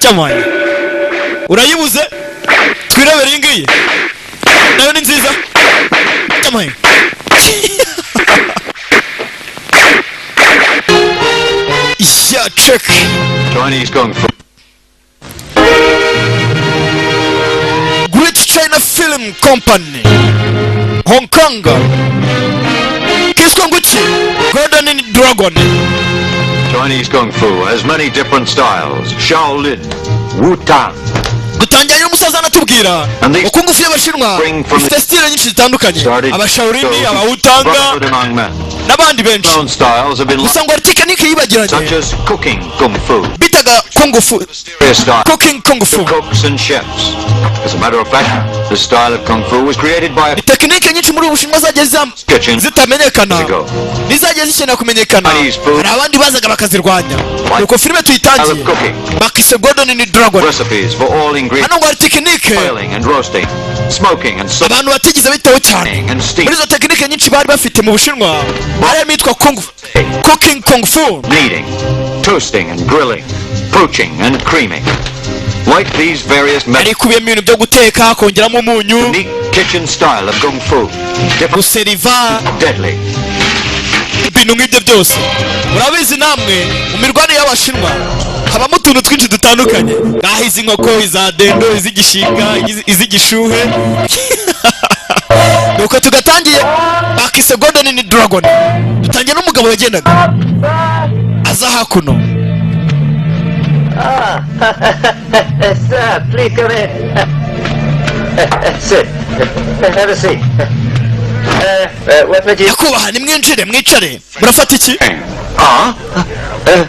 Yamaye urayibuze. Twirebere iyi ngiyi nayo ni nziza. Yamaye ya check. Chinese Kung Fu. Great China Film Company, Hong Kong, kiswe nguki Golden Dragon. Chinese Kung Fu has many different styles. Shaolin, Wu Tang, Dutangira n'umusaza anatubwira uko ngufu y'Abashinwa ifite style nyinshi zitandukanye, started Abashaurini, Abawutanga brotherhood among men. n'abandi benshi. Known styles have been Gusa ngo hari tekinike yibagiranye such as cooking Kung Fu, bitaga kung fu, mysterious style cooking kung fu. to cooks and chefs. As a matter of fact, this style of Kung Fu was created by a Ni tekinike nyinshi muri ubu Bushinwa zagiye kitchen zitamenyekana ago. n'izagiye zikenera kumenyekana. Chinese food. Hari abandi bazaga bakazirwanya, nuko filime Style tuyitangiye of cooking, bakise Golden Dragon. recipes for all ingredients, Hano ngo hari tekinike boiling and roasting, smoking and abantu batigeze bitaho cyane. sautéing and Muri steaming, izo tekinike nyinshi bari bafite mu Bushinwa harimo iyitwa kung cooking kung fu, kneading, toasting and grilling, poaching and creaming. Like these various yari methods, ikubiyemo ibintu byo guteka, kongeramo umunyu, unique kitchen style of Kung Fu, different, guseriva, deadly. ibintu nk'ibyo byose. Murabizi namwe, mu mirwanire y'Abashinwa habamo utuntu twinshi dutandukanye, ngaho iz'inkoko, iza dendo, iz'igishinga, iz'igishuhe. Nuko tugatangiye, bakise Golden ni Dragon. Dutangiye n'umugabo yagendaga aza hakuno. Ah, sir, please come in. Sit. Have a seat. What would you... Nyakubahwa, nimwinjire mwicare. Murafata iki? Ah?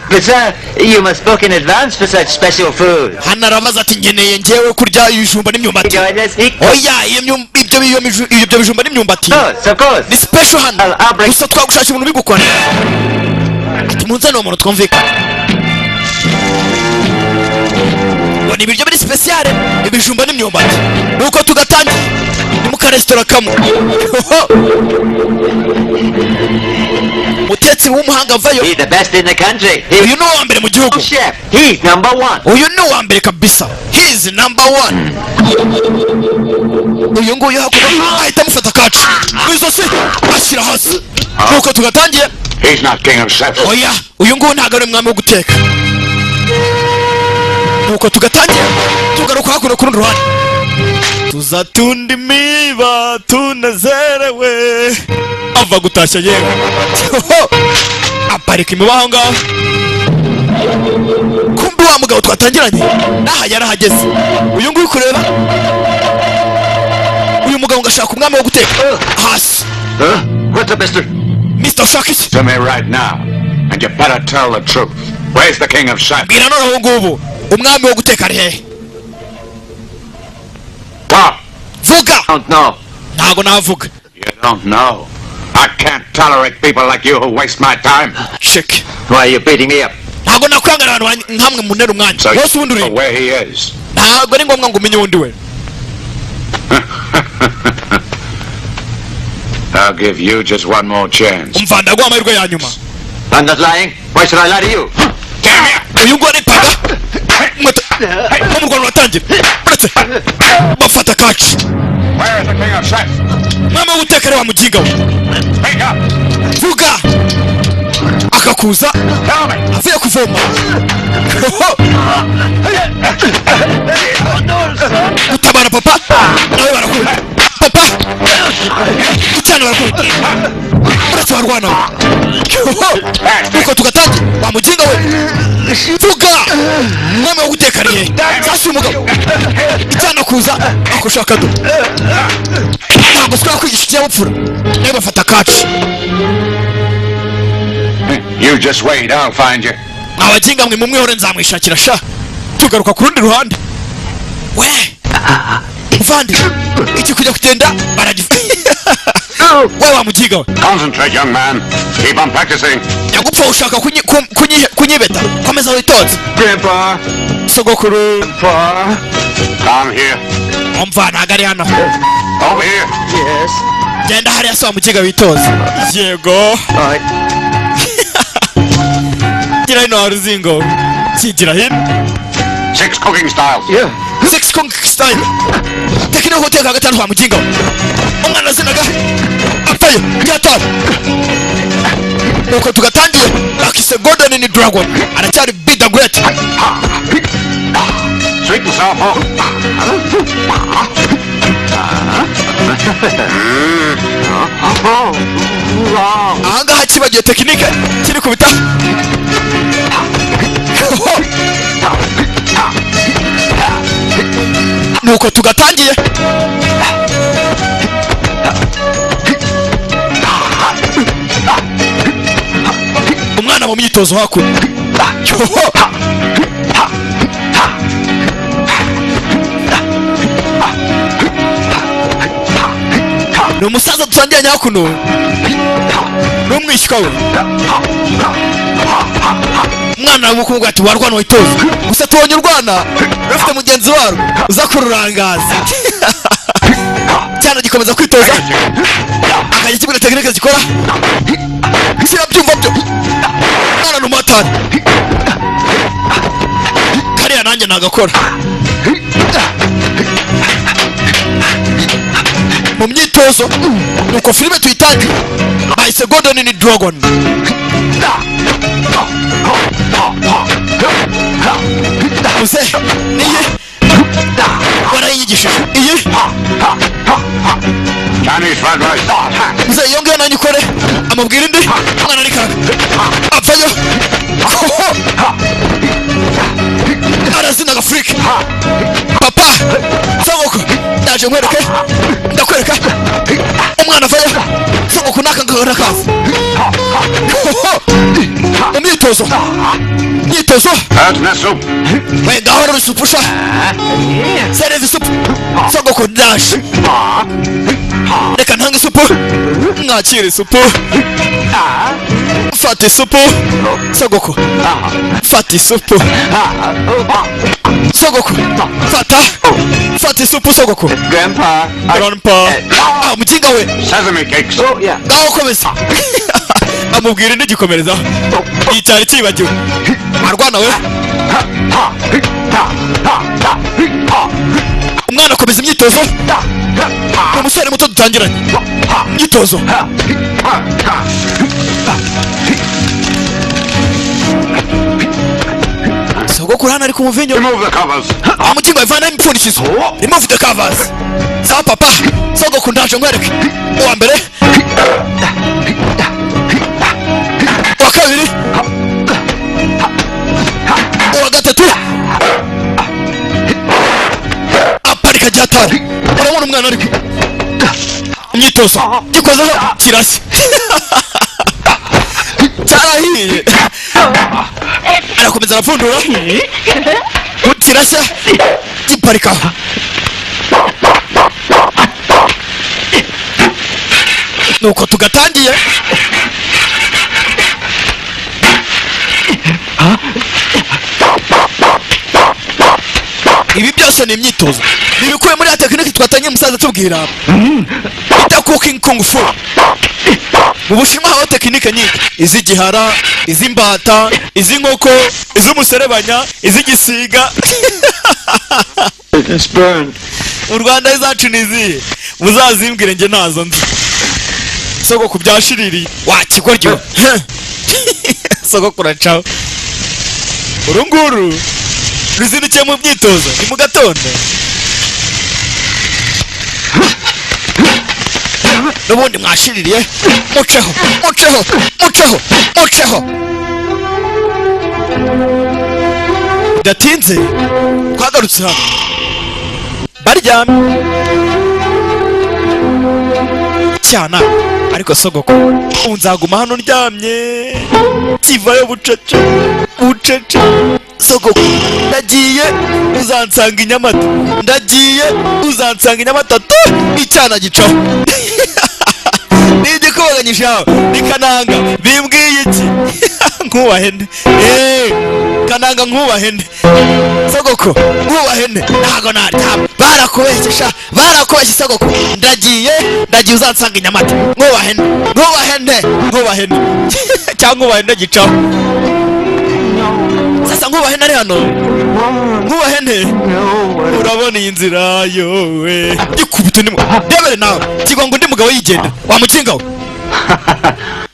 But sir, you must book in advance for such special food. Hano arabaza ati: "Nkeneye ngewe kurya ibijumba n'imyumbati." Join us? Of Oya, iyo ibyo bijumba n'imyumbati course, of course. ni special hano. I'll bring... Gusa twagushakira umuntu ubigukorera. Ati: "Munzane uwo muntu twumvikane." Ngo ni ibiryo biri special, ibijumba n'imyumbati. Nuko tugatangira ni mu karesitora kamwe. Hoho! Umutetsi w'umuhanga avayo. He's the best in the country. He's Uyu ni uwa mbere mu gihugu. chef. He's number one. Uyu ni uwa mbere kabisa, he is number one. Uyu nguyu hakuno ahita amufata kacu mu izosi, ashyira hasi. Nuko tugatangiye. He's not king of chefs. Oya, uyu nguyu ntabwo ari umwami wo guteka. Nuko tugatangira, tugaruka hakuno ku rundi ruhande, tuzatunda imiba tunezerewe. Ava gutashya yewe aparika imiba aho ngaho. Kumbe wa mugabo twatangiranye n'aha yarahageze. Uyu nguyu kureba uyu mugabo ngo ashaka umwami wo guteka hasi. Huh? What's up, mister? Mister, ushaka iki? To me right now. And you better tell the truth. Where's the king of chefs? Bwira noneho ngubu, umwami wo guteka ari hehe? What? Vuga. Don't know. Ntabwo navuga. You don't know. I can't tolerate people like you who waste my time. Sheke. Why are you beating me up? Ntabwo nakwangana abantu nkamwe munera umwanya So wose. Ubundi you uri know where he is. Ntabwo ari ngombwa ngo umenye uwundi we. I'll give you just one more chance. Umva, ndaguha amahirwe ya nyuma. I'm not lying. Why should I lie to you? Damn you! Uyu nguyu aripaga inkweto nko mu Rwanda uratangira uretse bafata kaci. Where is the king of chefs? Mwami wo guteka ari wa muginga we? Speak up! Vuga akakuza. Tell me! Avuye kuvoma gutabara papa, nawe barakubita papa gucyana, barakubita uretse barwana. Nuko tugatangira: "Wa muginga we, vuga, umwami wo guteka ari hehe?" Sasa uyu mugabo icyana kuza akushaka do, ntabwo twakwigisha ikinyabupfura. Nawe bafata kaci. You just wait, I'll find you. Abaginga mwe mumwihore, nzamwishakira sha. Tugaruka ku rundi ruhande, we muvandi iki kujya kugenda baragif we wa muginga we. Concentrate, young man. Keep on practicing. Nyagupfa, ushaka kunyibeta? Komeza witonze. Grandpa. Sogokuru. Pa. Come here. Umva, ntabwo ari hano. Over here. Yes. Genda hariya se wa muginga, witoze. Yego. All right. Gira hino wa ruzingo, kigira hino. Six cooking styles. Yeah. Six cooking style, technique yo guteka gatanu. Wa mujinga we, umwana azinaga apfayo byatanu. Nuko tugatangiye, bakise Golden ni Dragon, aracyari Be the Great. Sweet and sour pork. Ahangaha kibagiwe technique kiri kubita. Nuko tugatangiye, umwana mu myitozo hakuno. Yoho! Ni umusaza dusangiye hakuno n'umwishywa we. Umwana w'umukobwa ati: "Warwana witoza gusa, tubonye urwana rufite mugenzi warwo uza kururangaza cyane." Gikomeza kwitoza, akajya kibwira technique zikora, kirabyumva byo. Mwana ni umumotari, kariya nanjye nagakora. Mu myitozo, nuko filime tuyitangira, bahise Golden ni Dragon. Muze niyi warayigishije iyi. Chinese fried rice. Muze iyo ngiyo nanjye ukore, amubwira indi. Umwana arikanga apfayo, arazina agafurike. Papa sogoko, ndaje nkwereke, ndakwereka. Umwana avayo, sogoko naka ngaka nakaza mu myitozo, myitozo. Bird's nest soup. We gahoro rusupusha sereza isupu. Sogoko, ndaje, reka ntange isupu, mwakire isupu, fata isupu sogoko, fata isupu sogoko, fata, fata isupu sogoko. Grandpa. Grandpa, ah, mukinga we. Sesame cakes. Oh, yeah. Ngaho komeza, amubwira indi gikomereza, iyi cyari cyibagiwe. Arwana we, umwana akomeza imyitozo. Ni umusore muto dutangiranye imyitozo. Sogokuru hano ari ku muvinyo. Remove the covers. Amukingo, ivana imipfundikizo, remove the covers. Sawa papa, sogokuru ndaje nkwereke. Uwa mbere, uwa kabiri, uwa gatatu, aparika ryatari. Urabona umwana ariko imyitozo gikozeho kirashya, cyarahiye. Arakomeza arapfundura, kirashya, giparikaho. Nuko tugatangiye. Ibi byose ni imyitozo, ni ibikubiye muri ya technique twatangiye umusaza tubwira bita cooking kung fu. Mu Bushinwa habaho technique nyinshi: iz'igihara, iz'imbata, iz'inkoko, iz'umuserebanya, iz'igisiga. It's burned. Mu Rwanda izacu ni izihe? Muzazimbwire, njye ntazo nzi. Sogokuru, byashiririye wa kigoryi we. Sogokuru acaho. Uru nguru ruzindukiye mu myitozo, ni mu gatondo n'ubundi mwashiririye. Muceho, muceho, muceho, muceho. Bidatinze twagarutse hano baryamye cyana. Ariko sogoko, ubu nzaguma hano ndyamye, kivayo bucece bucece. Sogoko, ndagiye, uzansanga i Nyamata, ndagiye, uzansanga i Nyamata tu. Icyana gicaho ni igikubaganyije yawe, ni Kananga. Bimbwiye iki? Nkubahe nde? Eh, Kananga, nkubahe nde? Sogoko, nkubahe nde? Ntago naryama. Barakubeshye sha, barakubeshye. Sogoko, ndagiye, ndagiye, uzansanga i Nyamata. Nkubahe nde? Nkubahe nde? Nkubahe nde? Cyangwa nkubahe nde? Gicaho. Sasa. Sasa nkubahe nari hano, nkubahe nte? Urabona iyi nzira yowe gikubita undi mugabo. Ndebere nawe kigonga undi mugabo yigendera. Wa mukinga we,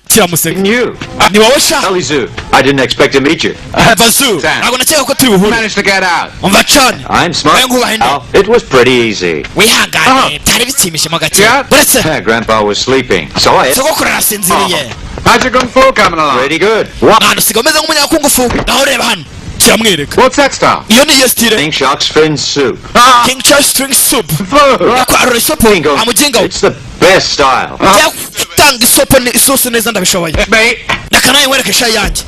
kiramuseka. You. Ni wowe sha. Ellie Zoo. I didn't expect to meet you. Vazu, ntabwo nakeka ko turi buhure. Managed to get out. Umva cane. I'm smart. Oya, nkubahe nte? Al, it was pretty easy. Wihangane, byari bitsimishemo gake. Yeah. Uretse Grandpa was sleeping, so I. sogokuru arasinziriye. How's your kung fu coming along? Pretty good. What? Mwana, usigaye umeze nk'umunyakungufu. Naho reba hano, kiramwereka. What's that style? Iyo ni iyo style? King Shark's fin soup. Ah, King Charles string soup. fu. Yakwarura isopo. Bingo. Amuginga we. It's the best style. Njya gutanga isopo ni isosi neza, ndabishoboye. Me. Reka nawe nkwereke ishayi yanjye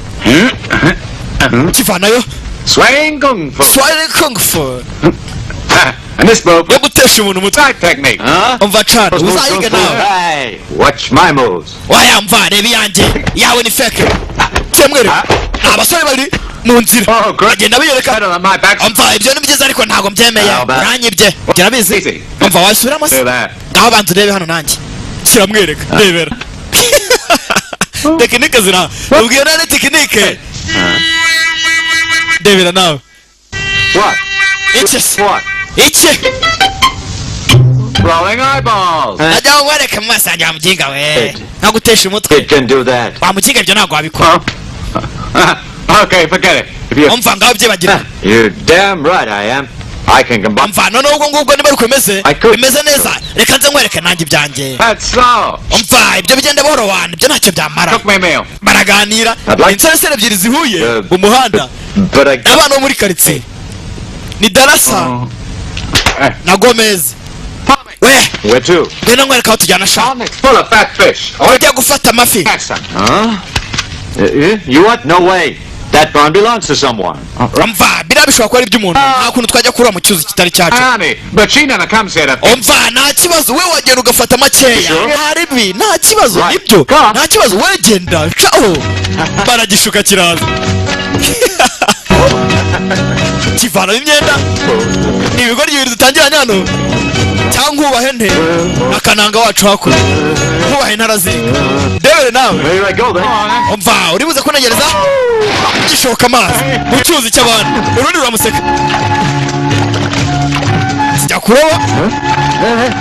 kivanayo. Swaying kung fu. Swahili kung fu. And this move, Yo gutesha umuntu umutwe. side technique. Huh? Umva cana, uzayiga nawe. Hey, watch my moves. Wayamva, reba iyanjye, yawe ni fake. Kiramwereka, ni abasore bari mu nzira. Oh, great. Bagenda biyereka. Better than my back. Umva, ibyo ni byiza ariko ntabwo mbyemeye. Albert. Uranyibye, urabizi. Easy. Umva, wasubiramo se? Do that. Ngaho banza urebe hano, nanjye kiramwereka. Rebera tekinike zira ubwiyo nane tekinike, ndebera nawe. What? Iki se? What? Iki? Rolling eyeballs. Najya nkwereke mu maso yanjye, wa muginga we, nkagutesha umutwe. It can do that. Wa muginga, ibyo ntabwo wabikora. Huh? Okay, forget it. If you Umva, ngaho byibagirwa. You're damn right I am. I can combine. Umva, noneho ubwo ngubwo niba rukomeze I could. bimeze neza, reka nze nkwereke nanjye ibyanjye. That's slow. Umva, ibyo bigenda buhoro wana, ibyo ntacyo byamara. Cook me meal. Baraganira. I'd like- Insoresore ebyiri zihuye mu muhanda. But I. Abana bo muri karitsiye ni Darasa na Gomez we. Where to? Ngwino nkwereka aho tujyana sha. It's full of fat fish. Oh, Ujya gufata amafi. catch some. Huh? You what? No way. That pond belongs to someone. Umva, biriya bishobora kuba ari iby'umuntu, nta kuntu twajya kuroba mu cyuzi kitari cyacu. Honey, but she never comes here to Umva, nta kibazo, we wagenda ugafata makeya. Nta ribi, nta kibazo. Right. Nibyo. Come on. Nta kibazo, we genda caho. Baragishuka, kiraza kivanamo imyenda. Ni ibigoryi bibiri dutangiranye hano, cyangwa nkubahe nte akananga wacu hakurya, nkubahe ntarazinga, ndebere nawe. Here I go then. Umva, uri buze kunegereza gishoka amazi mu cyuzi cy'abantu, urundi ruramuseka kijya kuroba.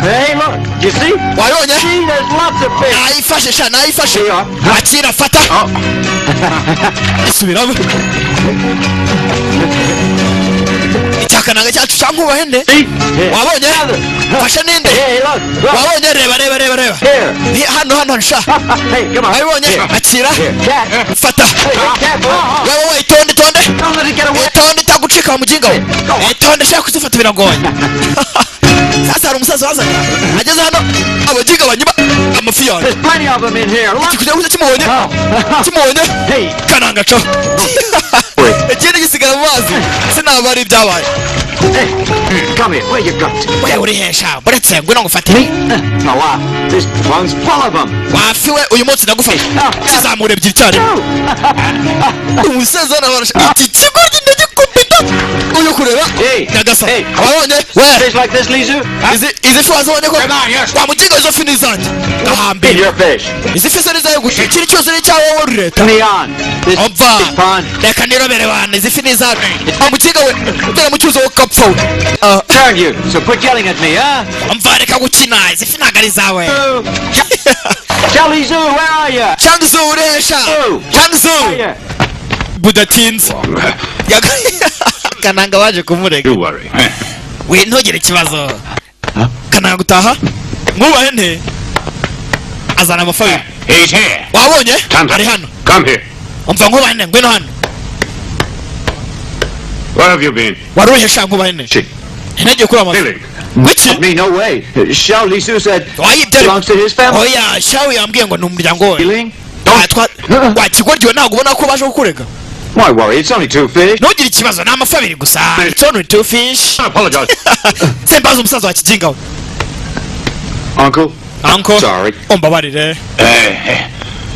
Hey, look. You see? Wabibonye? See, there's lots of fish. Nayifashe sha, nayifashe. Akira, fata, isubiramo. Icyakananga cyacu cya nkubahe nde. See? Here. Wabonye? Fashe ninde? Hey, look. Look. Wabonye? Reba, reba, reba, reba. Here. Ni hano, hano sha. Hey, come on. Wabibonye? Here. Akira. Here. Cat. Fata. Hey, careful. Wewe we, itonde, itonde. Don't let it get away. Itonde itagucika, wa mujinga we, itonde shaka kuzifata biragoye. Sasa hari umusaza wazanye, ageze hano abaginga banyuma amafi yanjye. There's plenty of them in here. Look. Kugira ngo kimubonye, kimubonye. Hey. Kananga co, ikindi gisigara mu mazi, sinaba ari ibyabaye. Hey, come here. Where you got to? We, uri hesha? Buretse, ngwino ngufate. No, this pond's full of them. Wafi we, uyu munsi ndagufata. Kizamura ebyiri icyarimwe. Umusaza nawe arasha iki kigo ndagikubita uyu kureba. Hey. Nyagasa. Hey. Wabonye we? Fish like this, Lizu? Izi fi wazibonye ko? Come on, yes. Wa muginga, izo fi ni izanjye. In Ndahambira. your fish. Izi fi se ni izawe gute? Ikindi cyose ni icyawe wowe, uri leta. Me on. This Umva. fish pond. Reka nirobere wana, izi fi ni izawe. Wa muginga we, tera mu cyuzi wowe ukapfa we. Ah, Turn you. So quit yelling at me, huh? Umva, reka gukina, izi fi ntabwo ari izawe. Charlie Zoo, where are you? Changzu, uresha? Oh. Changzu. Yeah. Budatinze Kananga waje kumurega. You worry. We, ntugire ikibazo. Kananga gutaha mwubahe nte, azana amafi abiri. He's here. Wabonye? Come. Ari hano. Come here. Umva, nkubahe nte, ngwino hano. Where have you been? Wari uhesha, nkubahe nte? She. Ntagiye kuri amafi. Stealing. Ngwiki? Me, no way. Xiao Li Su said Wayibye? belongs to his family. Oya, shawe yambwiye ngo ni umuryango we. Stealing? Wa kigoryi we, ntabwo ubona ko baje kukurega? Why worry? It's only two fish. Ntugire ikibazo, ni amafi abiri gusa. It's only two fish. I apologize. Sembaza umusaza wa kijinga we. Uncle, Uncle. Sorry. Umbabarire.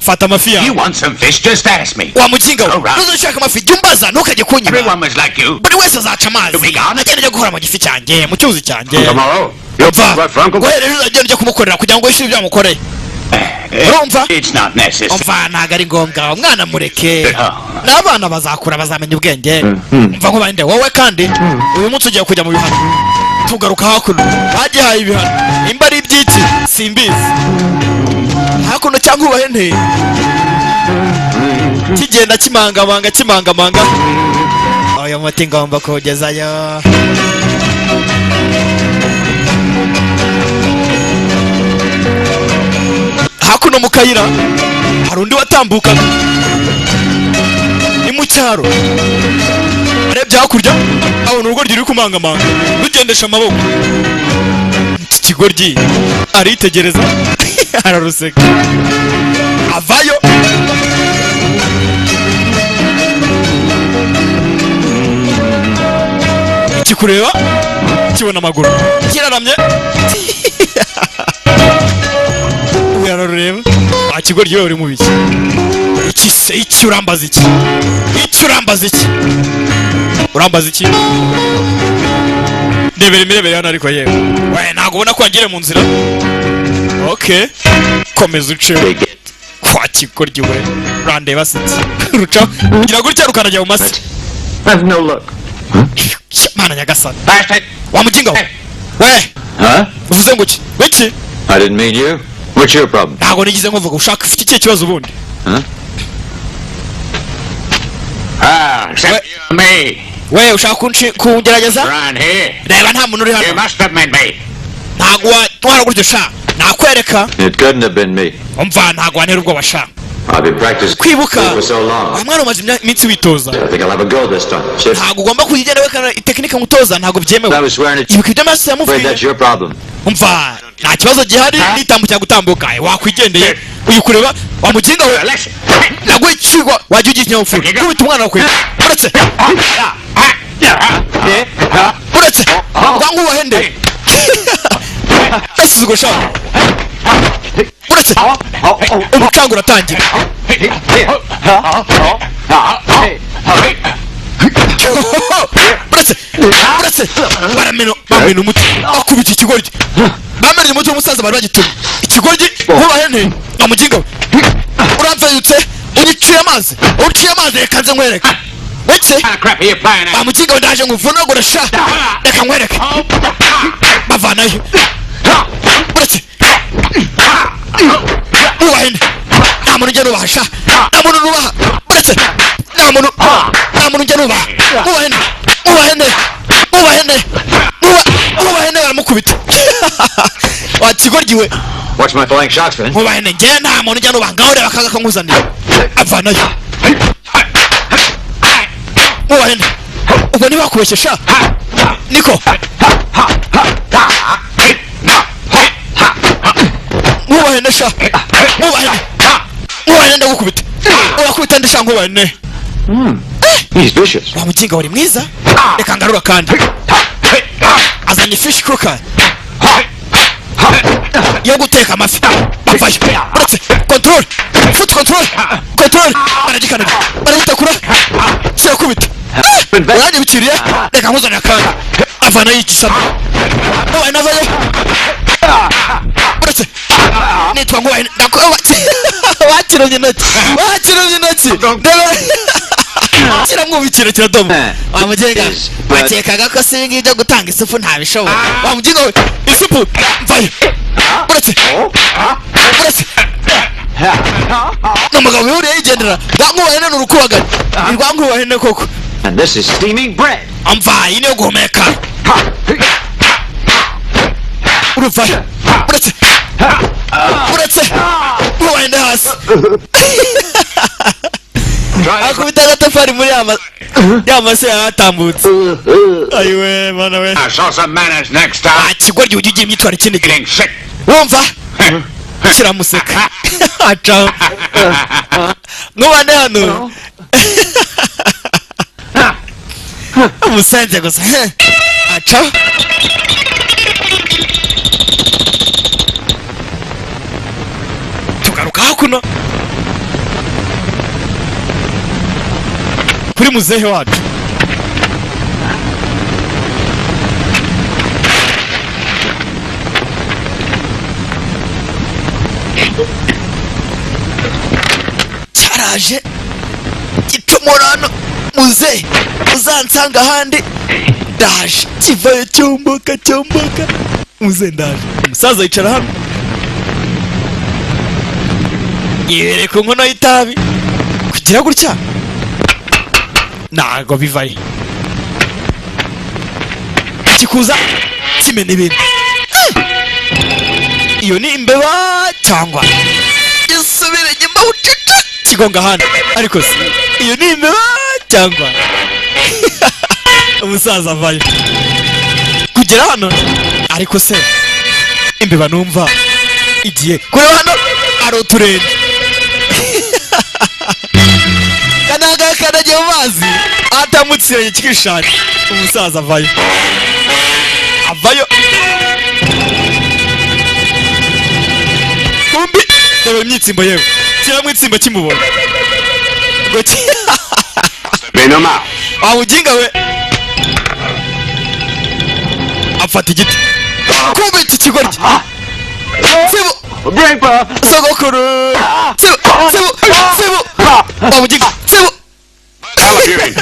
Fata amafi yawe. You want some fish? Just ask me. Wa mujinga we. Alright. Ntuzashaka amafi, jya umbaza, ntukajye kunyiba. Everyone was like you. Buri wese azaca amazi. Be gone. Agenda ajya guhora mu gifi cyanjye, mu cyuzi cyanjye. Tomorrow, you'll Umva, my for Uncle. guhera ejo uzagenda ujya kumukorera kugira ngo wishyure ibyo wamukoreye. Urumva? It's not necessary. Umva, ntabwo ari ngombwa, umwana mureke, n'abana bazakura bazamenya ubwenge. Umva nkubande wowe, kandi uyu munsi ugiye kujya mu bihano. Tugaruka hakuno, bagihaye ibihano, nimba ari iby'iki simbizi. Hakuno cyangwa ubahe nte kigenda kimangamanga kimangamanga, uyu muti ngomba kuwugezayo. Hakuno mu kayira hari undi watambukaga, ni mu cyaro. Arebye hakurya abona urugoryi ruri kumangamanga rugendesha amaboko. Iki kigoryi aritegereza araruseka, avayo. Kikureba kibona amaguru kiraramye, uyu ararureba. Wa kigoryi we, uri mu biki? Iki se iki? Urambaza iki? Iki urambaza iki? Urambaza iki? Ndebera imirebere hano. Ariko yewe we, ntabwo ubona ko wangire mu nzira? Okay, komeza uceho kwa kigoryi we. Urandeba sinzi rucaho kugira gutya rukanajya mu masi. I've no luck. Mana nyagasani! Bastard! Wa muginga we we! Huh? Uvuze ngo iki? Wiki? I didn't mean you. What's your problem? Ntabwo nigize nkuvuga. Ushaka ufite ikihe kibazo ubundi? Huh? Ah, except you and me. We, ushaka kungerageza? Around here. Reba, nta muntu uri You hano. must have meant me. Ntabwo watwara gutyo sha, nakwereka. It couldn't have been me. Umva, ntabwo wantera ubwoba sha. I've been practicing Kwibuka for so long. Wa mwana, umaze iminsi witoza. I think I'll have a go this time. Shit. Ntabwo ugomba kujya wekana itekinike ngutoza, ntabwo byemewe. I was swearing at you. Ibuka ibyo amaso Afraid yamubwiye. that's your problem. Umva, nta kibazo gihari, nitambukira gutambuka wakwigendeye. Uyu kureba wa muginga we. Listen. Naguha ikigwa wajya ugira ikinyabupfura, kubita umwana wawe. Uretse, uretse rwankubahe nde gasuzuguro sha. Uretse, umucanga uratangira. Uretse, uretse, baramena, bamena umuti, bakubita ikigoryi, bamennye umuti w'umusaza bari bagitumye ikigoryi. Nkubahe nte wa muginga we? Uramvayutse, unyiciye amazi, uciye amazi. Reka nze nkwereke weke. What kind of crap are you playing at? Wa muginga we, ndaje nkuvunagure sha, reka nkwereke. Bavanayo. Uretse, nubahe nde? Nta muntu ujya nubaha sha, nta muntu nubaha. Uretse, nta muntu, nta muntu ujya nubaha. Nubahe nde? Nubahe nde? Nubahe nde? Nubahe nde? Baramukubita. Wa kigoryi we! Watch my flying shots, man. Nkubahe nde? Njye nta muntu ujya nubaha. Ngaho reba akaga kankuzaniye. Avanayo. Nkubahe nde? Ubwo ntibakubeshye sha, niko nkubahe nde sha? Nkubahe nde? Nkubahe nde? Ndagukubita. Urakubita nde sha? Nkubahe nde? He's vicious. Wa muginga wari mwiza, reka ngarura. Kandi azanye fish cooker yo guteka amafi. Bavayo. Uretse, control foot, control, control, baragikanaga, baragitakura, kirakubita. Uranyibikiriye, reka nkuzanire akandi. Avanayo igisama. Nkubaye navayo. Uretse, nitwa nkubaye. Wakiromye intoki, wakiromye intoki. Ndebe, kiramwubikira, kiradoma. Wa mugenga, wakekaga ko si ibingibi byo gutanga isupu ntabishobora. Wa mugenga we, isupu mvayo. Uretse, uretse, ni umugabo wihuriye yigendera. Rwankubahe ni urukubagani, ni rwankubahe koko. And this is steaming bread. Amva, iyi niyo guhumeka. Uruvayo. Uretse, uretse, nkubahe hasi, akubita agatafari muri ya mase yaratambutse. Ayiwe mana we! I saw some manners next time. Nta kigoryi ujya ugira imyitwarire ikindi gihe. Getting sick. Wumva kiramuseka, acaho. Nkubane hano umusenze gusa, acaho. Tugaruka hakuno kuri muzehe wacu. Ndaje gicomorano, muze uzansanga ahandi. Ndaje kivayo cyomboka cyomboka. Muze ndaje. Umusaza yicara hano, yibereye ku nkono y'itabi. Kugira gutya ntago bivayo, kikuza kimena ibintu. Iyo ni imbeba cyangwa isubire inyuma bucece, kigonga ahandi. Ariko se iyo ni imbeba cyangwa? Umusaza avayo kugera hano. Ariko se imbeba numva igiye kureba hano ari uturenge. Kanaga kanagiye mu mazi atamutse kikishaka. Umusaza avayo, avayo kumbi reba imyitsimbo yewe kiramwitsimba kimubona ngo Been a mouse. Wa muginga we, afata igiti kumbi iki kigoryi. Sibu Grandpa! Sogokuru, sibu sibu sibu, wa muginga, sibu. Hell have you been?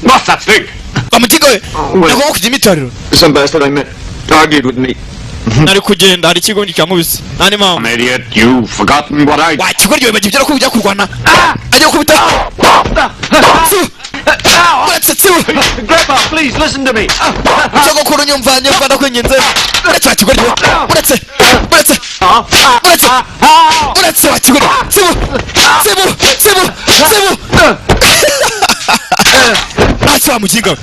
What's that thing? Wa muginga we, nagomba kujya imitariro. Some bastard I met argued with me. Nari kugenda, hari ikigo cyamubise, nta n'impamvu. Idiot, you've forgotten what I Wa kigoryi wibagiwe ibyo ujya kurwana, ajya gukubita. Sibu, uretse, sibu. Grandpa, please listen to me. Sogokuru, nyumva, nyumva, ndakwinginze. Uretse wa kigoryi, uretse, uretse, uretse, uretse wa kigoryi. Sibu, sibu, sibu, sibu hasi, wa muginga we,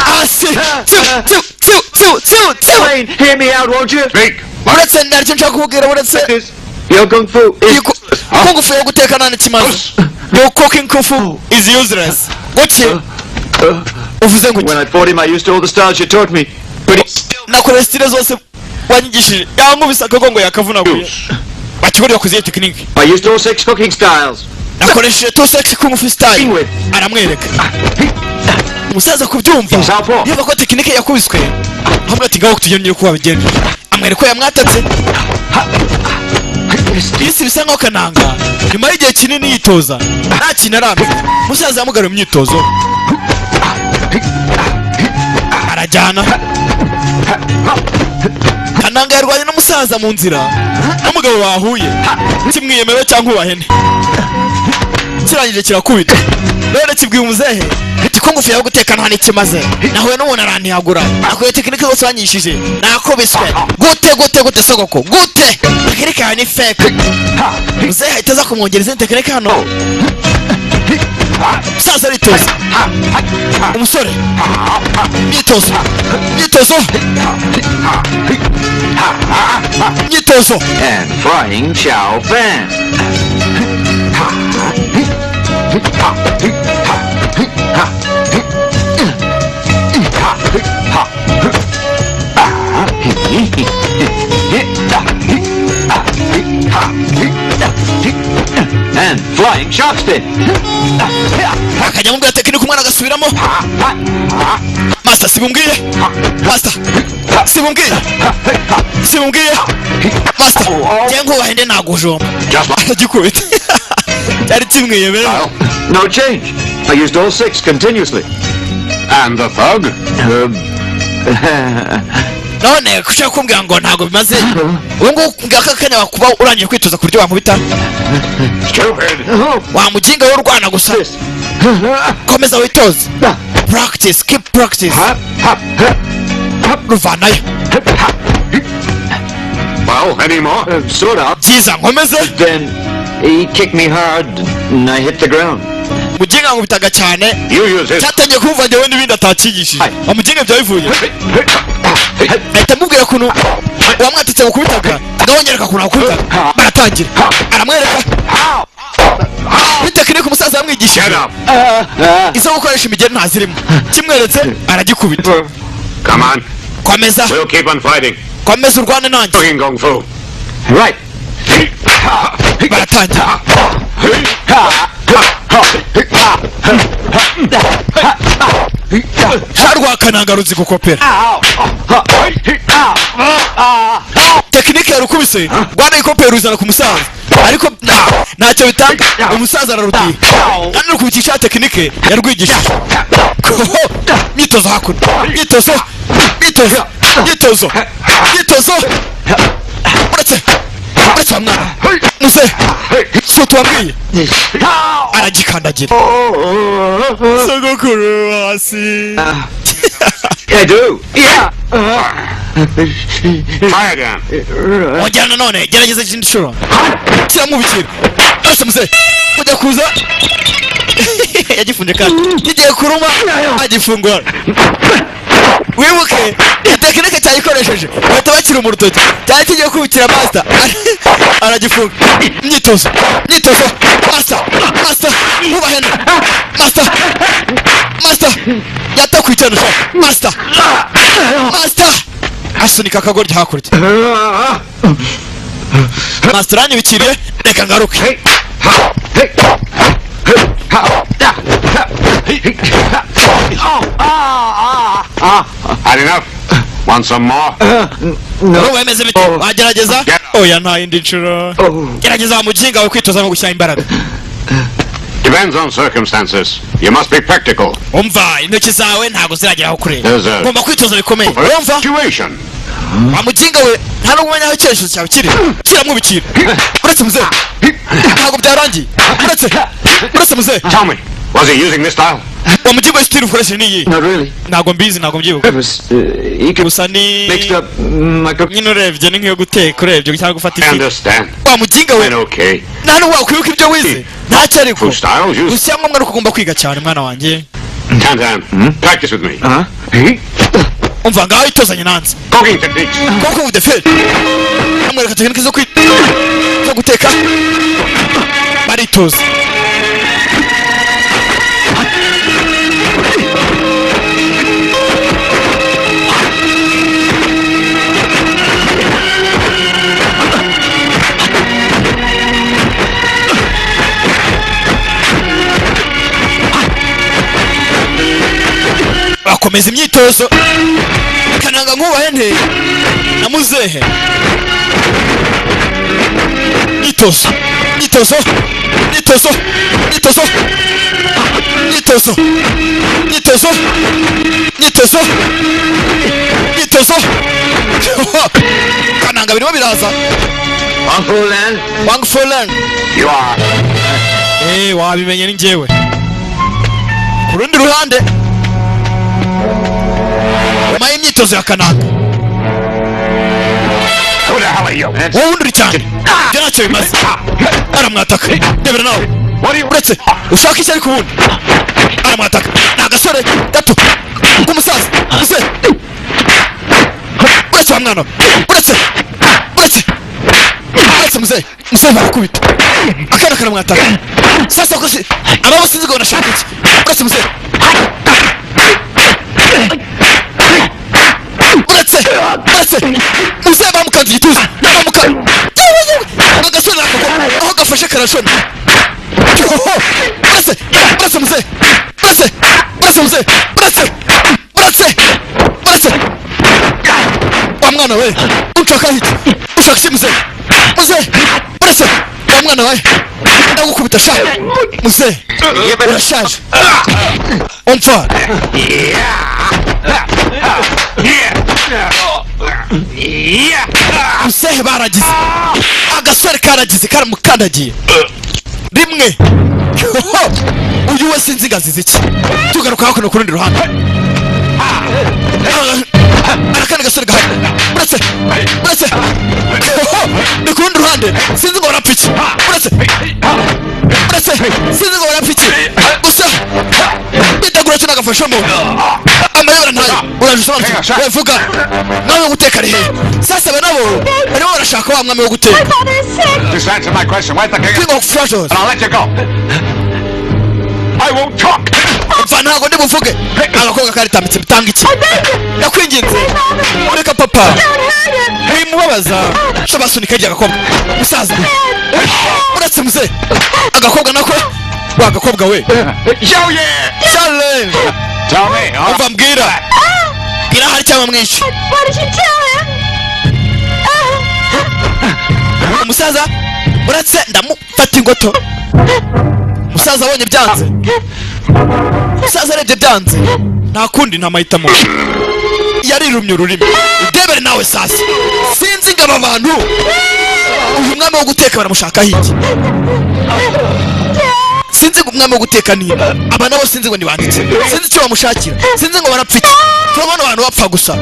hasi, sibu, sibu, sibu, sibu, sibu, sibu. Wayne, hear me out, won't you? Speak. Uretse, ndaricyo nshaka kukubwira, uretse. This, your kung fu is Kung fu yo guteka nta n'ikimaze. Your cooking kung fu is useless. Guki uvuze ngo iki? When I fought him, I used all the styles you taught me. But he still Nakoresha style zose wanyigishije, yankubise akagongo yakavunaguye. Bakigoryi, wakoze iyo tekinike? I used all six cooking styles. Nakoresheje two sex kung fu style. Aramwereka. Umusaza kubyumva yumva ko tekinike yakubiswe, ahubwo ati ngaho tugende uko wabigenje. Amwereka ko yamwatatse isi bisa nkaho Kananga nyuma y'igihe kinini yitoza nta kintu aramenya. Umusaza yamugaruye imyitozo, arajyana. Kananga yarwanye n'umusaza mu nzira, n'umugabo bahuye kimwiyemewe cyangwa ubahene, kirangije kirakubita. None kibwiye umuzehe ati kung fu yawe guteka nta n'ikimaze, nahuye n'umuntu arantiyagura, nakuye tekinike zose wanyishije, nakubiswe gute gute gute? Sogoko, gute? Tekinike yawe ni fake. Muzehe ahita aza kumwongera izindi tekinike hano. Umusaza aritoza, umusore imyitozo, imyitozo, imyitozo. And frying chow fan. And flying shark spin. Akajya amubwira tekinike, umwana agasubiramo. Master, sibumbwiye, master, sibumbwiye, sibumbwiye, master, njye nkubahe nde nagujomba. Just like Aragikubita, cyari kimwiyemera. No change. I used all six continuously. And the thug? None ko ushaka kumbwira ngo ntabwo bimaze, ubu ngubu ngaka kanya wakuba urangije kwitoza ku buryo wankubita? Stupid. Wa muginga w'urwana gusa. This. Komeza witoze, practice, keep practice. Ruvanayo. Well, any more? Sort of. Byiza, nkomeze. Then he kicked me hard and I hit the ground. Muginga nkubitaga cyane. You use his. Cyatangiye kumva njyewe n'ibindi atakigishije. Wa muginga, byaba bivuye ahita amubwira ukuntu uwamwatitse gukubitaga, ngaho nyereka ukuntu wakubitaga. Baratangira, aramwereka muri tekinike umusaza yamwigishije. Get up. Izo gukoresha imigeri ntazirimo. Kimweretse aragikubita. Come on. Komeza. We'll keep on fighting. Komeza urwane nanjye. Cooking kung fu. Right. Baratangira. Sharwakananga ruzi gukopera tekinike. Tekinike yarukubise rwana ikope yaruzana ku musaza, ariko ntacyo bitanga. Umusaza ararutiye kandi rukubitisha tekinike yarwigishije. Myitozo hakuno, myitozo, myitozo, myitozo, myitozo. Uretse, uretse wa mwana muze si wambwiye, aragikandagira sogokuru hasi. I do. Yeah. Try again. Ongera nanone, gerageza ikindi nshuro. Kiramubikira uretse muze ujya kuza yagifunze kandi kigiye kuruma agifungura. Wibuke tekinike cyayikoresheje, bahita bakira mu rutoki. Cyari kigiye kubikira master, aragifunga. Imyitozo, imyitozo, master, master wubahene master, master yatakwicana sha master, master asunika akagoryi hakurya. Master aranyibikiriye, reka ngaruke. Hey. Hey. Ha. Da. Hey. Ha. Oh. Ah. Ah. Had enough? Want some more? Urumva bimeze bite? Wagerageza? Oya, nta yindi nshuro. Gerageza wa mujinga we, kwitoza no gushyira imbaraga. Depends on circumstances. You must be practical. Umva, intoki zawe ntabwo ziragera aho kure. There's a Ugomba kwitoza bikomeye, urumva? situation. Wa mujinga we, nta n'ubwo umenya aho icyerekezo cyawe kiri. Kiramwubikira. Uretse muzehe, ntabwo byarangiye. Uretse, uretse muzehe. Tell me, was he using this style? Wa mujinga we, style ukoresheje ni iyi? Not really. Ntabwo mbizi, ntabwo mbyibuka. It was he could Gusa ni mixed up my cook. Nyine urebye ni nk'iyo guteka urebye cyangwa gufata I ifi. understand. Wa mujinga we, And okay. nta n'ubwo wakwibuka ibyo wize, ntacyo ariko. Food styles used. Gusa icyangombwa ni uko ugomba kwiga cyane, mwana wanjye. Tan Tan, practice with me. Umva, ngaho itozanye nanze. Cooking techniques. Koko budeferi amwereka tekinike zo guteka, baritoza. Bakomeza imyitozo. Kananga nkubahe nte na muzehe. Myitozo, myitozo, myitozo, myitozo, myitozo, myitozo, myitozo, myitozo. Kananga birimo biraza. Wang Fu Lan. Wang Fulan. You are. Eh, wabimenye, ni njyewe. Ku rundi ruhande, nyuma y'imyitozo ya Kananga, Who the hell are you? wowe wundi uri cyane, ibyo ntacyo bimaze. Aramwataka, ndebera nawe. What do you Uretse, ushaka iki? Ariko ubundi aramwataka, ni agasore gato k'umusaza. Muzehe, uretse wa mwana we, uretse, uretse, uretse muzehe. Muzehe barakubita, akana karamwataka. Sasa ko si ababo, sinzi ngo barashaka iki. Uretse muzehe, uretse, uretse muzehe, bamukanze igituza, bamukanze agasore nako aho gafashe karashona. Uretse, uretse muzehe, uretse, uretse muzehe, uretse, uretse, uretse wa mwana we, unshaka iki? Ushaka iki muzehe? Muzehe, uretse wa mwana we, ndagukubita sha. Muzehe, urashaje, umva. Muzehe baragize, agasore karagize karamukandagiye rimwe. Uyu we sinzi ngazize iki. Tugaruka hakuno ku rundi ruhande, arakandi gasore gahari. Uretse, uretse, ni ku rundi ruhande, sinzi ngo barapfa iki. Uretse, uretse, sinzi ngo barapfa iki. Gusa bitegura cyo nagafashamo amayobera ntayo. Uraje usobanukirwe we, vuga, mwami wo guteka ari hehe? Sasa aba nabo barimo barashaka wa mwami wo guteka. Father is sick. Just answer my question. Where's the king? King of Treasures. And I'll let you go. I won't talk. Umva, ntabwo ndi buvuge. Agakobwa karitambitse, bitanga iki? Ndakwinginze, ureka papa, wimubabaza. Basunika hirya agakobwa. Musaza, uretse muze, agakobwa nako, wa gakobwa we. Show yeah! Charlene. Tell me. All right. Umva, mbwira, mbwira ahari cyangwa mwishi. What did you tell him? Musaza, uretse ndamufata ingoto. Musaza abonye byanze, musaza arebye byanze, nta kundi, nta mahitamo, yarirumye ururimi. Udebere nawe sasa. Sinzi ngo aba bantu, uyu mwami wo guteka baramushakaho iki. Sinzi ngo umwami wo guteka niba aba nabo, sinzi ngo nibanditse, sinzi icyo bamushakira, sinzi ngo barapfa iki. Turabona abantu bapfa gusa.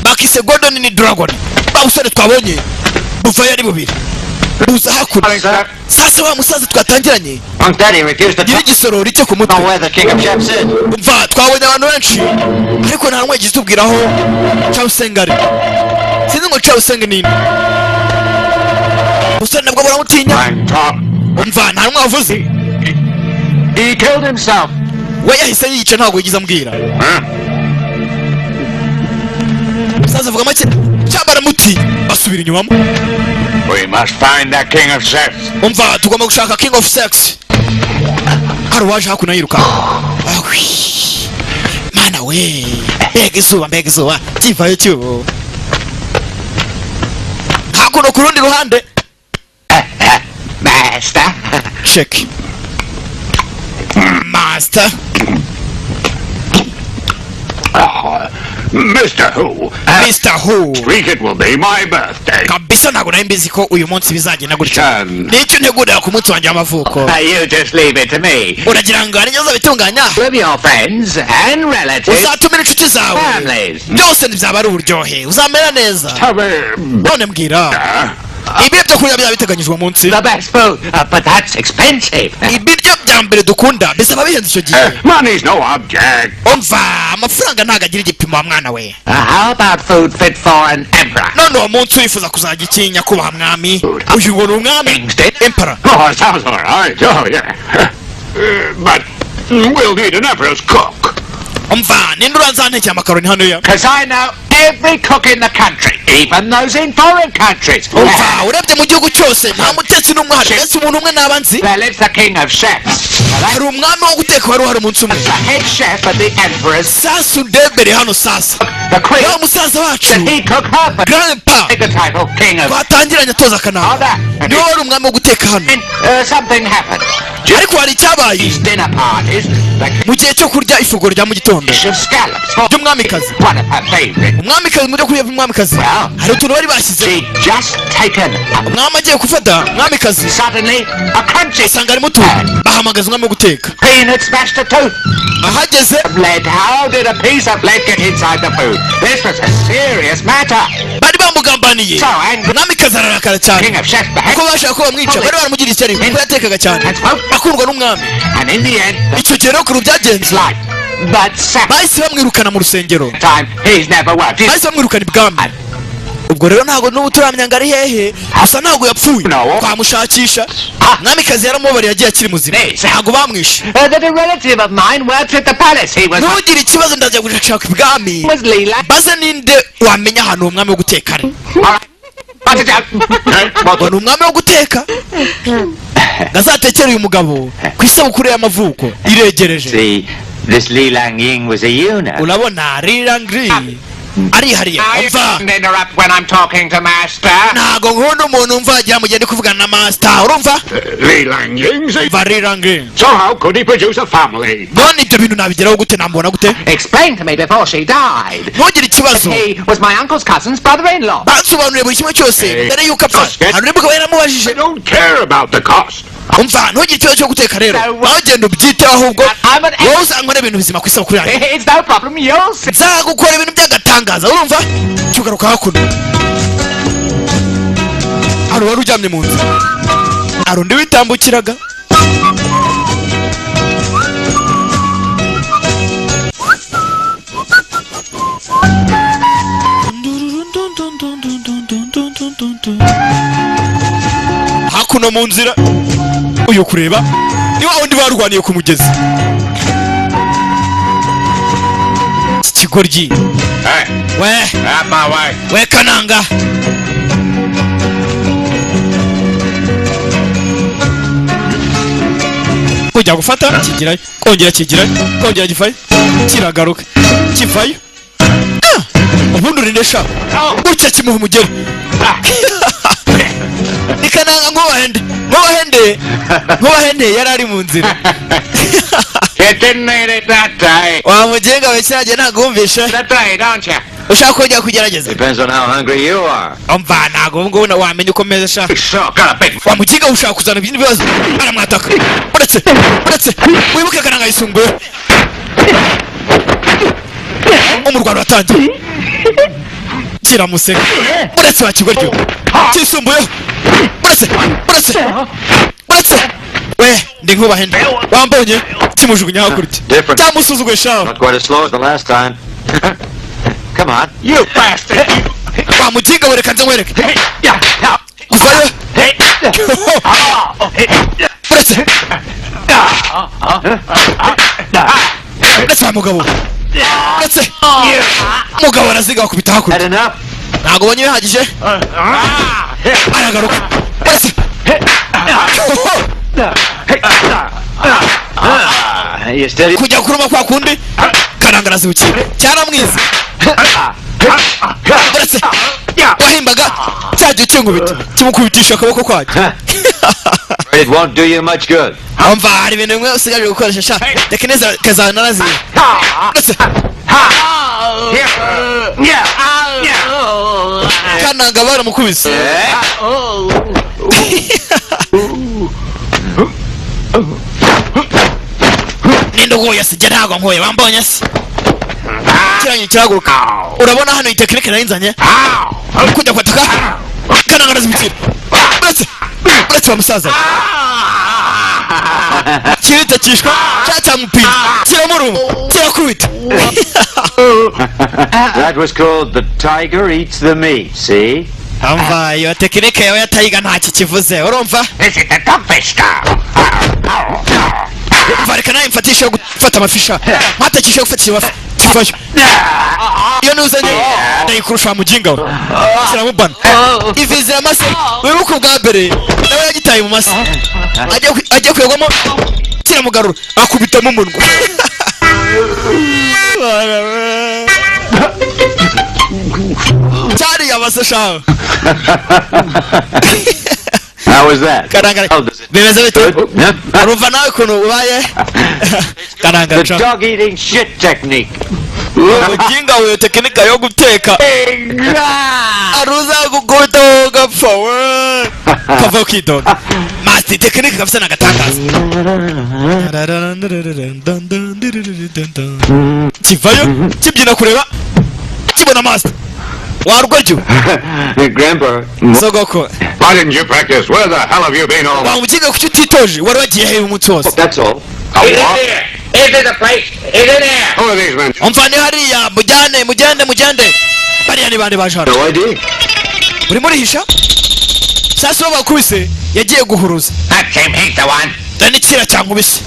Bakise Gordon ni Dragon. Ba busore twabonye buvayo ari bubiri, buza hakuno. Sasa wa musaza twatangiranye Unc Daddy refused to nyiri igisorori cyo ku mutwe know where the king of chefs is. Umva, twabonye abantu benshi ariko nta n'umwe yagize tubwiraho Chawuseng ari. Sinzi ngo Chawuseng ni nde. Umusore nabwo buramutinya. And talk. Umva, nta n'umwe wavuze. He killed himself. We yahise yica, ntabwo yigize ambwira. Huh? Umusaza avuga make cyangwa baramutinya, basubira inyumamo. We must find that king of chefs. Umva, tugomba gushaka king of sex. Hari uwaje hakuno yiruka. Awi. Mana we, mbega izuba, mbega izuba, kivayo cyubu hakuno ku rundi ruhande. Master. Check, master. Mr. Who, Mr. Who. week it will be my birthday. Kabisa ntabwo nari mbizi ko uyu munsi bizagenda gutya. Chan. Nicyo ntegurira ku munsi wanjye w'amavuko. You just leave it to me. Uragira ngo hari uzabitunganya? With your friends and relatives. Uzatumira inshuti zawe. Families. Byose ntibyaba ari uburyohe, uzamera neza. Tell me, None mbwira, ibyo byo kurya byaba biteganyijwe munsi? The best food, but that's expensive. Ibiryo bya mbere dukunda bizaba bihenze icyo gihe. Money's no object. Umva, amafaranga ntabwo agira igipimo wa mwana we. How about food fit for an emperor? None uwo munsi wifuza kuzajya iki, nyakubahwa mwami? Uyu ngo ni umwami. King's dinner? Emperor. Oh, it sounds all right. Oh, yeah. But we'll need an emperor's cook. Umva, ninde uranzantekera amakaroni hano ya? Because I know every cook in the country, even those in foreign countries. Umva, urebye mu gihugu cyose nta mutetsi n'umwe uhari, ndetse umuntu umwe naba nzi. There lives the king of chefs. Now that's Hari umwami wo guteka wari uhari umunsi umwe. the head chef at the emperor's. Sasa undebere hano sasa. The queen Wa musaza wacu, said he cook her for grandpa take the title king of. twatangiranye atoza akanama, niwe wari umwami wo guteka hano. And something happened. Ariko hari icyabaye. These dinner parties, the Mu gihe cyo kurya ifunguro rya mu gitondo dish of scallops for by'umwamikazi, one of her favorite. umwamikazi, mu byo kurya by'umwamikazi hari utuntu bari bashyize. She'd just taken a Umwami agiye gufata, umwamikazi suddenly a crunchy asanga harimo utuntu, bahamagaza umwami wo guteka. Queen had smashed a tooth. Ahageze Of lead. How did a piece of lead get inside the food? This was a serious matter. Bari bamugambaniye. So angry. Umwamikazi ararakara cyane. King of chefs behaved. Kuko bashaka ko bamwica, bari baramugiriye ishyari kuko yatekaga cyane, akundwa n'umwami. And in the end, Icyo gihe rero ukuntu byagenze, his life. But sad bahise bamwirukana mu rusengero. time, he's never worked. He's Bahise bamwirukana ibwami. Ubwo rero ntabwo n'ubu turamenya ngo ari hehe, gusa ntabwo yapfuye, twamushakisha. Mwamikazi yaramubabariye, yagiye akiri muzima, ntabwo bamwishe. That a relative of mine works at the palace. He was Ntugire ikibazo, ndajya gushaka ibwami was Leela. maze ninde wamenya ahantu uwo mwami wo guteka ari. All right. Cut it out. Ngo ni umwami wo guteka ngo azatekere uyu mugabo ku isabukuru y'amavuko iregereje. See, this Li Lang Ying was a eunuch. Urabona rirangri arihariye. I Umva, shouldn't interrupt when I'm talking to master. Ntago nkunda umuntu umva yagira mugende kuvugana na master, urumva? Li Lang Ying's a... Umva, rirangri. So how could he produce a family? None ibyo bintu nabigeraho gute? Namubona gute? Explain to me before she died. Ntugire ikibazo. He was my uncle's cousin's brother-in-law. Bansobanuriye buri kimwe cyose mbere y'uko apfa. Hari undi mugabo yaramubajije. I don't care about the cost. Umva, ntugire ikibazo cyo guteka rero, nawe genda ubyiteho, ahubwo wowe uzankora ibintu bizima ku isabukuru yanjye. It's no problem. You'll see. Nzagukora ibintu by'agatangaza, urumva? Cyugaruka hakuno, hari uwari uryamye mu nzu, hari undi witambukiraga. Hakuno mu nzira, uyu kureba ni wa wundi barwaniye ku mugezi, iki kigoryi. Hey, we out my way. We kananga. Kujya gufata kigirayo, kongera kigirayo, kongera kivayo, kiragaruka kivayo. Ah! Ubundi Ubundi urinde sha. Gutya kimuha umugeri nikananga. Nkubahende, nkubahende, nkubahende, yari ari mu nzira. You didn't need it that day. Wa mugenga we, cyagiye ntabwo wumvishe. That day, don't you? Ushaka kongera kugerageza? Depends on how hungry you are. Umva, ntabwo ubu ngubu wamenya uko meze sha. So, got a big Wa muginga, ushaka kuzana ibindi bibazo. Aramwataka. Uretse, uretse wibuke Kananga yisumbuye. Umurwano watangiye kiramuseka. Uretse wa kigoryo kisumbuyeho. Uretse, uretse, uretse we, ndi nkubahende, wambonye kimujugunya hakurya. Different. Cyamusuzuguye shawe. Not quite as slow as the last time. Come on. You bastard! Wa muginga we, reka nze nkwereke kuvayo. Uretse, uretse wa mugabo, uretse mugabo araziga bakubita hakurya. Had enough? Ntabwo ubonye bihagije? Aragaruka. Uretse. You steady? Kujya kuruma kwa kundi, Kananga arazibukira, cyaramwize. Uretse wahimbaga cyagiye kinkubita, kimukubitisha akaboko kwacyo. It won't do you much good. Umva, hari ibintu bimwe usigaje gukoresha sha, reka neza kazana naraziye. Uretse Kananga baramukubise. Ninde uguye se? Jye ntabwo nkuye, wambonye se? Kiranye kirahaguruka. Urabona hano iyi tekinike nari nzanye kujya kwataka, Kananga arazibukira. Uretse, uretse wa musaza, kiritakishwa cya cyamupinda, kiramuruma, kirakubita. That was called the tiger eats the meat, see? Umva, iyo tekinike yawe ya tiger ntacyo kivuze, urumva? This is the dogfish style. Umva, reka nawe mfatishe yo gufata amafisha, nkatakishe yo gufatisha amafi kivayo. Iyo nuzanye ndayikurusha wa muginga we. Kiramubana ivi ziramase. Wibuke ubwa mbere nawe yagitaye mu mase, agiye kuyagwamo, kiramugarura, akubitamo umunwa. Cyariye amase shawe. How was that? Karangara. How does it? Bimeze bite? Good? Yeah? Urumva nawe ukuntu ubaye Karangara? The dog eating shit technique. Umuginga we, tekinika yo guteka aruza gukubita wowe ugapfa we kava ukidoga. Master, tekinike kabisa ni agatangaza. Kivayo kibyina kureba kibona master warwaryo. Grandpa. Sogoko. Why didn't you practice? Where the hell have you been all Wa muginga, kuki utitoje? Wari wagiye hehe umunsi wose? That's all. A what? Into the place! Into there! Who are these men? Umva, ni hariya, mujyane, mugende, mugende. Bariya ni bande baje hano? No idea. Urimo urihisha. Sasa uwo bakubise yagiye guhuruza. That came, he's the one. Dore n'ikira cyankubise.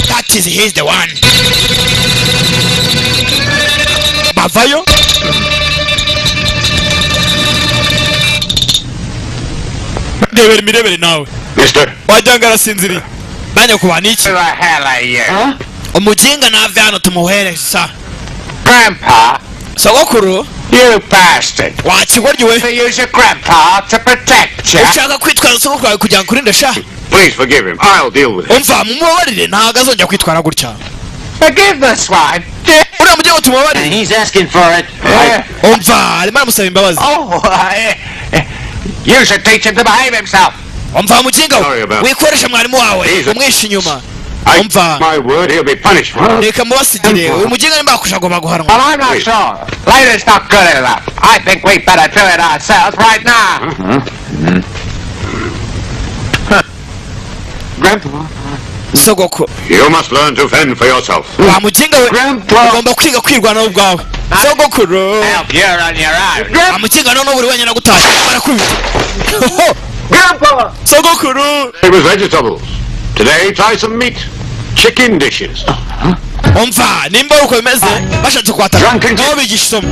That is, he's the one. Bavayo. Ndebera imirebere nawe. Mister. Wagira ngo arasinziriye. Banyakubahwa, ni iki? Who the hell are you? Umuginga nave hano tumuhereza. Grandpa, Sogokuru. you bastard. Wakigoryi we. To use your grandpa to protect you. Ushaka kwitwaza sogokuru wawe kugira ngo ukurinde sha. Please forgive him. I'll deal with him. Umva, mumubabarire, ntabwo azongera kwitwara gutya. Forgive the swine. Uriya mugingo tumubabarire. And he's asking for it. Umva, arimo aramusaba imbabazi. Oh, you should teach him to behave himself. Umva muginga we, Sorry about- wikoresha mwarimu wawe He's a- umwishe inyuma. I, Umva. my word, he'll be punished for it. Reka mubasigire uyu muginga, nimba yakusha agomba guhanwa. Well, I'm not sure. Later's not good enough. I think we better do it ourselves right now. Grandpa. Sogoko. You must learn to fend for yourself. Wa muginga we, Grandpa. ugomba kwiga kwirwanaho ubwawe, sogokuru. Help, you're on your own. Wa muginga, none buri wenyine agutaye barakubita. Grandpa! Sogokuru. It was vegetables. Today, try some meat. Chicken dishes. Umva, nimba ari uko bimeze, bashatse kwataka Drunken- nabo bigisha isomo,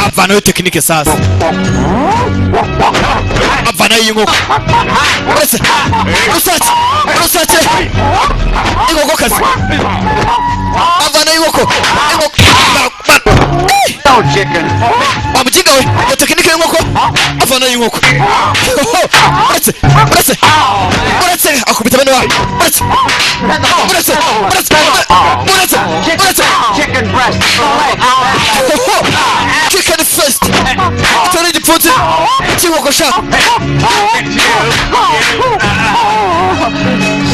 avanayo tekinike. Sasa avanayo iyi nkoko. Uretse, urusake, urusake, inkokokazi, avanayo inkoko, inkoko. Chicken. Wa muginga we, iyo tekinike y'inkoko, avanayo inkoko. Uretse, uretse, uretse, akubita bene wabo. Uretse, uretse, uretse, uretse, uretse. Chicken breast. Chicken fist, icyo ni igipfunsi cy'inkoko sha.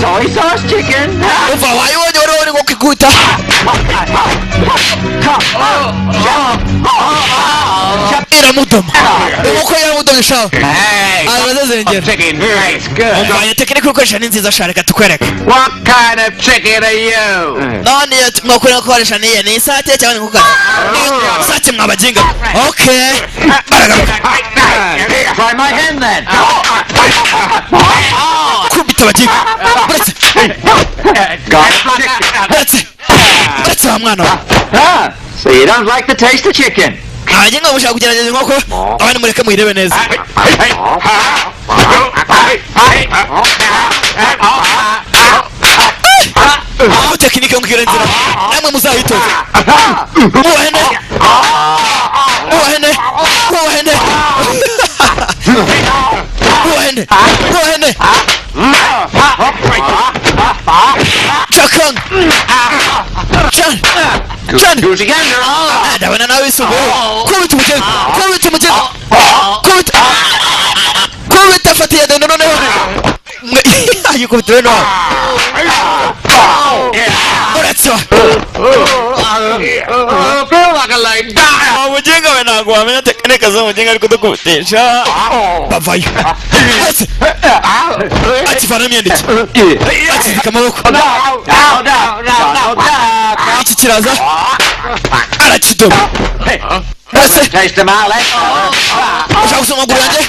Soy sauce chicken. Umva, wayibonye, wari wabona inkoko ikubita iramudoma, inkoko yaramudomye sha. Hey! Arazazengera. Chicken tastes good. Umva, iyo tekinike ukoresha ni nziza sha, reka tukwereke. What kind of chicken are you? None iyo mwakora gukoresha niye ni isake cyangwa ni inkoko? Isake mwabaginga. Okay, baragaruka. Try my hand then. Kubita abaginga. Uretse. Got chicken. Uretse, uretse, wa mwana we. Ah, so you don't like the taste of chicken? Abaginga mushaka kugerageza inkoko, abandi mureke muyirebe neza. Aho tekinike ngo inzira namwe muzayitoze. Muwahene, muwahene, muwahene, muwahene, muwahene. Cakang chan chan. Goosey gander. Ah, ndabona nawe wisumbuyeho. Kubita umugezi, kubita umugezi, kubita, kubita, afatiye dendo noneho yikubita bene wabo. Uretse. Feel like a lame duck. Umuginga we, ntabwo wamenya tekinike z'umuginga ari kudukubitisha. Bavayo. Uretse, akivana imyenda, iki akizika amaboko, iki kiraza arakidoma. Uretse. Taste of my leg. Ushaka gusoma amaguru yanjye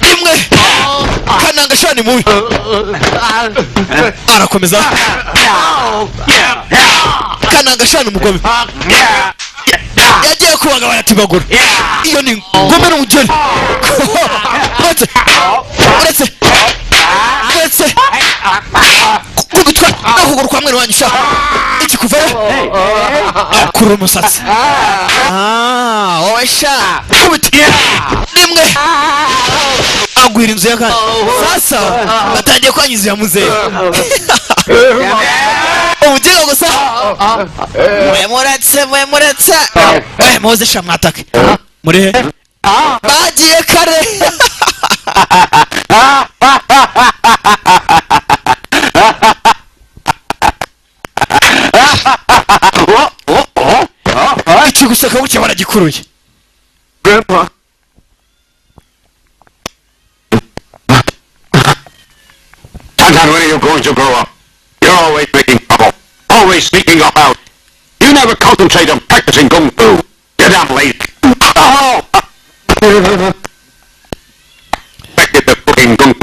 rimwe? Kananga shani mubi, arakomeza. Kananga shani umugome yagiye kubaga baratibagura. Iyo ni ngome n'umugeni. Uretse, uretse, uretse, kugutwa no kuguru kwa mwene wanyu sha, iki kuvayo akurura umusatsi. Ah, wowe sha, kubita rimwe agwira inzu ya kane. Sasa batangiye kwangiza iya muzehe. Ubugingo gusa. Mwe muretse, mwe muretse, mwe muze sha, mwatake muri he? Bagiye kare. Iki guseka gutya baragikuruye. Grandpa. Tantan, when are you going to grow up? You're always making trouble. Always sneaking about. You never concentrate on practicing kung fu. You're damn lazy. Oh! Expected the cooking kung fu.